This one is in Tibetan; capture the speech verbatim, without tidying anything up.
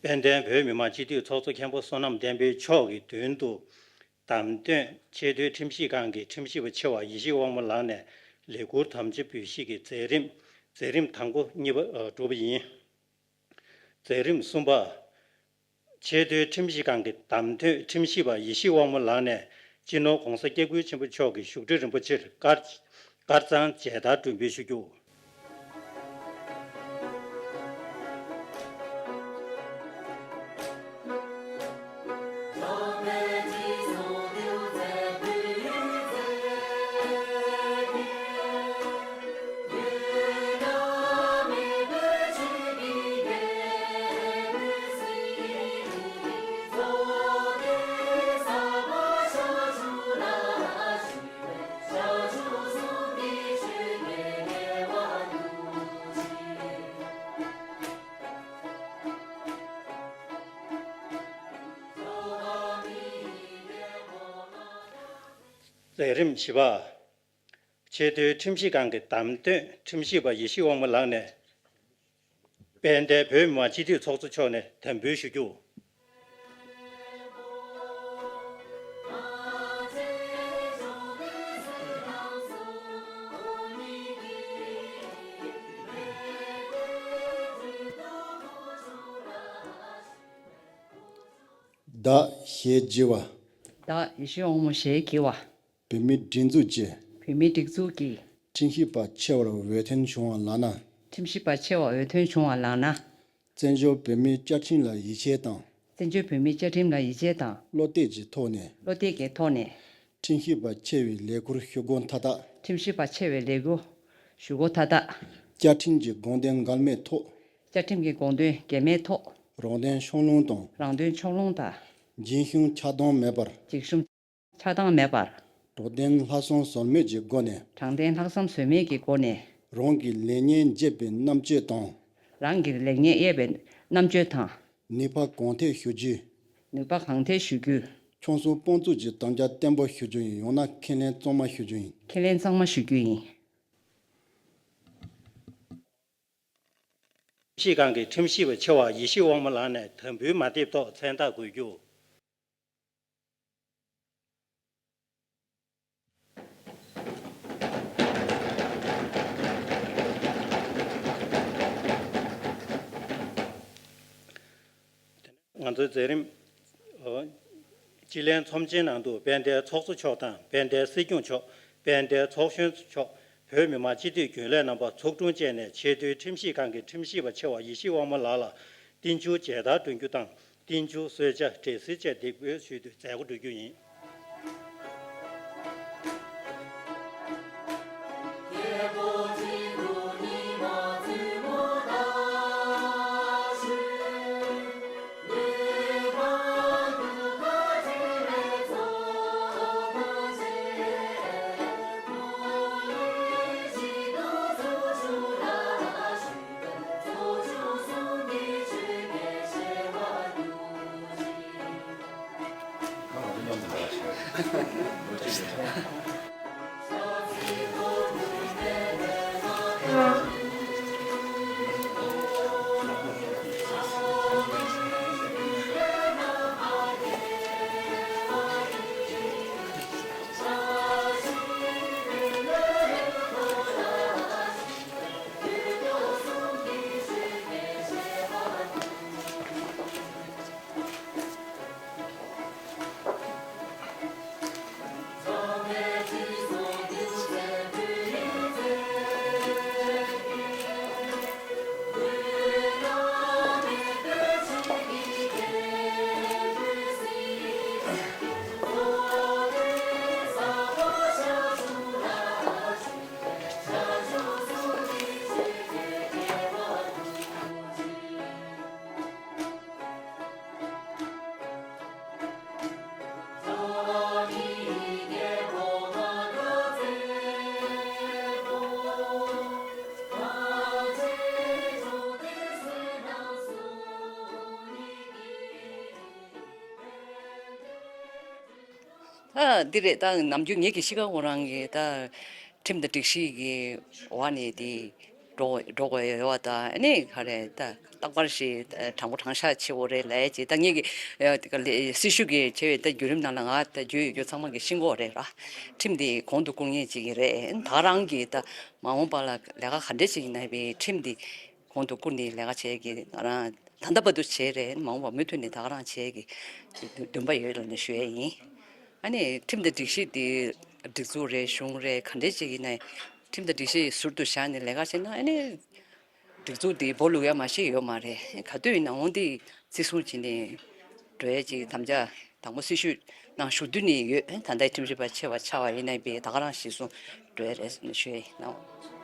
དཔལ་ལྡན་བོད་མི་མང་སྤྱི་འཐུས་ཚོགས་གཙོ་མཁན་པོ་བསོད་ནམས་བསྟན་འཕེལ་མཆོག་གི་མདུན་དུ། བདམས་ཐོན་ཆེས་མཐོའི་ཁྲིམས་ཞིབ་ཁང་གི་ཁྲིམས་ཞིབ་པ་ཆེ་བ་ཡེ་ཤེས་དབང་མོ་ལགས་ནས་ལས་ཁུར་དམ་བཅའ་འབུལ་བཞེས་ཀྱི་མཛད་རིམ། མཛད་རིམ་དང་པོ་གཉིས་པ་གྲུབ་པ་ཡིན། མཛད་རིམ་གསུམ་པ། ཆེས་མཐོའི་ཁྲིམས་ཞིབ་ཁང་གི་བདམས་ཐོན་ཁྲིམས་ཞིབ་པ་ཡེ་ཤེས་དབང་མོ་ལགས་ནས་སྤྱི་ནོར་༧གོང་ས་༧སྐྱབས་མགོན་ཆེན་པོ་མཆོག་གི་བཞུགས་ཁྲི་རིན་པོ་ཆེར་དཀར་དཀར་གཙང་མཇལ་དར་སྒྲོན་འབུལ་ཞུ་རྒྱུ། མཛད་རིམ་བཞི་པ། ཆེས་མཐོའི་ཁྲིམས་ཞིབ་ཁང་གི་བདམས་ཐོན་ཁྲིམས་ཞིབ་པ་ཡེ་ཤེས་དབང་མོ་ལགས་ནས། དཔལ་ལྡན་བོད་མི་མང་སྤྱི་འཐུས་ཚོགས་གཙོ་མཆོག་ནས་དམ་འབུལ་ཞུ་རྒྱུ། བདག་ཞེས་བགྱི་བ། བདག་ཡེ་ཤེས་དབང་མོ་ཞེས་བགྱི་བ། བོད་མིའི་སྒྲིག་འཛུགས་ཀྱི། བོད་མིའི་སྒྲིག་འཛུགས་ཀྱི། ཁྲིམས་ཞིབ་པ་ཆེ་བར་འོས་ཐོན་བྱུང་བ་ལགས་ན། ཁྲིམས་ཞིབ་པ་ཆེ་བར་འོས་ཐོན་བྱུང་བ་ལགས་ན། བཙན་བྱོལ་བོད་མིའི་བཅའ་ཁྲིམས་ལ་ཡིད་ཆེས་དང་། བཙན་བྱོལ་བོད་མིའི་བཅའ་ཁྲིམས་ལ་ཡིད་ཆེས་དང་། བློ་གཏད་ཀྱི་ཐོག་ནས། བློ་གཏད་ཀྱི་ཐོག་ནས། ཁྲིམས་ཞིབ་པ་ཆེ་བའི་ལས་ཁུར་ཞུ་སྒོ་མཐའ་དག་ཁྲིམས་ཞིབ་པ་ཆེ་བའི་ལས་ཁུར་ཞུ་སྒོ་མཐའ་དག་བཅའ་ཁྲིམས་ཀྱི་དགོངས་དོན་འགལ་མེད་ཐོག་བཅའ་ཁྲིམས་ཀྱི་དགོངས་དོན་འགལ་མེད་ཐོག་རང་དོན་ཕྱོགས་ལྷུང་དང་། རང་དོན་ཕྱོགས་ལྷུང་དང་། འཇིགས་ཞུམ་ཆགས་སྡང་མེད་པར། འཇིགས་ཞུམ་ཆགས་སྡང་མེད་པར། དྲང་བདེན་ལྷག་བསམ་ཟོལ་མེད་ཀྱི་སྒོ་ནས། དྲང་བདེན་ལྷག་བསམ་ཟོལ་མེད་ཀྱི་སྒོ་ནས། རང་གི་ལེགས་ཉེས་འབྱེད་པའི་རྣམ་དཔྱོད་དང་། རང་གི་ལེགས་ཉེས་དབྱེ་བའི་རྣམ་དཔྱོད་དང་། ནུས་པ་གང་ཐད་ཞུ་རྒྱུ། ནུས་པ་གང་ཐད་ཞུ་རྒྱུ། ཁྱོད་ཚོ་དཔང་བཙུགས་ཀྱི་དམ་བཅའ་བརྟན་པོ་ཞུ་རྒྱུ་ཡིན། ཡང་ན་ཁས་ལེན་གཙང་མ་ཞུ་རྒྱུ་ཡིན། ཁས་ལེན་གཙང་མ་ཞུ་རྒྱུ་ཡིན། ཁྲིམས་ཞིབ་ཁང་གི་ཁྲིམས་ཞིབ་པ་ཆེ་བ་ཡེ་ཤེས་དབང་མོ་ལགས་ནས་དམ་འབུལ་མ་ཐེབས་ཐོག་མཚན་རྟགས་འགོད་རྒྱུ། ང་ཚོའི་མཛད་རིམ། ཨོ། སྤྱི་ལྷན་ཚོམས་ཆེན་ནང་དུ་དཔལ་ལྡན་ཚོགས་གཙོ་མཆོག་དང་དཔལ་ལྡན་སྲིད་སྐྱོང་མཆོག་དཔལ་ལྡན་ཚོགས་གཞོན་མཆོག་བོད་མི་མང་སྤྱི་འཐུས་རྒྱུན་ལས་རྣམ་པ་ཚོགས་དྲུང་བཅས་ནས་ཆེས་མཐོའི་ཁྲིམས་ཞིབ་ཁང་གི་ཁྲིམས་ཞིབ་པ་ཆེ་བ་ཡེ་ཤེས་དབང་མོ་ལགས་ལ་བསྟན་འགྱུར་མཇལ་དར་སྒྲོན་རྒྱུ་དང་། བསྟན་འགྱུར་གསོལ་ཇ་འབྲས་སིལ་བཅས་འདེགས་འབུལ་ཞུས་ཏེ་མཛད་སྒོ་གྲོལ་རྒྱུ་ཡིན། ད་འདི་རེད། ད་ནམ་རྒྱུན་ངེད་ཀྱི་ཤི་ཀ་གོ་རང་གི་ད་ཁྲིམས་དང་སྒྲིག་གཞི་གི་འོག་ནས་དེ་ འགྲོ་འགྲོ་དགོས་ཡོད་པ་དང་ཨ་ནི་ག་རེ་ད་རྟག་པར་ཞིག་དྲང་པོ་དྲང་བཞག་བྱེད་དགོས་རེད་ལབ་ཡས་ཅིག་ད་ངེད་ཀྱི་ཡ་དེ་ག་ལས་སྲི་ཞུ་གི་བྱས་པའི་ད་བརྒྱུད་རིམ་ནང་ལ་ང་ད་བརྒྱུད་ཡོད་རྒྱུ་ཚང་མ་གི་ཤེས་ཀྱི་ཡོད་རེད་ར། ཁྲིམས་འདི་གོང་དུ་བཀུར་མཁན་ཅིག་གི་རེད། ད་རང་གི་ད་མ་འོངས་པ་ལ་ལས་ཀ་ག་འདྲས་བྱེད་ཀྱི་ན་བའི་ཁྲིམས་འདི་གོང་དུ་བཀུར་ནས་ལས་ཀ་བྱེད་ཀྱི་ང་རང་ད་ལྟ་བར་དུ་བྱས་རེད། མ་འོངས་པ་མུ་མཐུད་ནས་ད་ག་རང་བྱེད་ཀྱི་འདུན་པ་ཡོད་ལབ་ནས་ཞུ་ཡས་ཡིན། ཨ་ནི་ཁྲིམས་དང་སྒྲིག་གཞི་འདི་སྒྲིག་འཛུགས་རེད་གཞུང་རེད་ག་འདྲས་བྱེད་ཀྱི་ན་ཁྲིམས་དང་སྒྲིག་གཞི་ཟུར་དུ་བཞག་ནས་ལས་ཀ་བྱེད་ན་ཨ་ནི། སྒྲིག་འཛུགས་འདི་སྦོ་ལུག་ཡ་མ་ཤེས་ཡོད་མ་རེད། ག་དུས་ཡིན་ནའང་འདི་བརྩི་སྲུང་བྱས་ནས་འགྲོ་ཡ་ཅིག་དམ་བཅའ་དང་པོ་སྲི་ཞུ་ནང་ཞུ་དུས་ནས་ཡོད། ད་ལྟའི་ཁྲིམས་ཞིབ་པ་ཆེ་བ་ཆགས་པ་ཡིན་ན་པས་ད་ག་རང་གཞི་བཟུང་འགྲོ་ཡ་རེད་ཟེར་ནས་ཞུ་ཡ་ཡིན་ནའང་།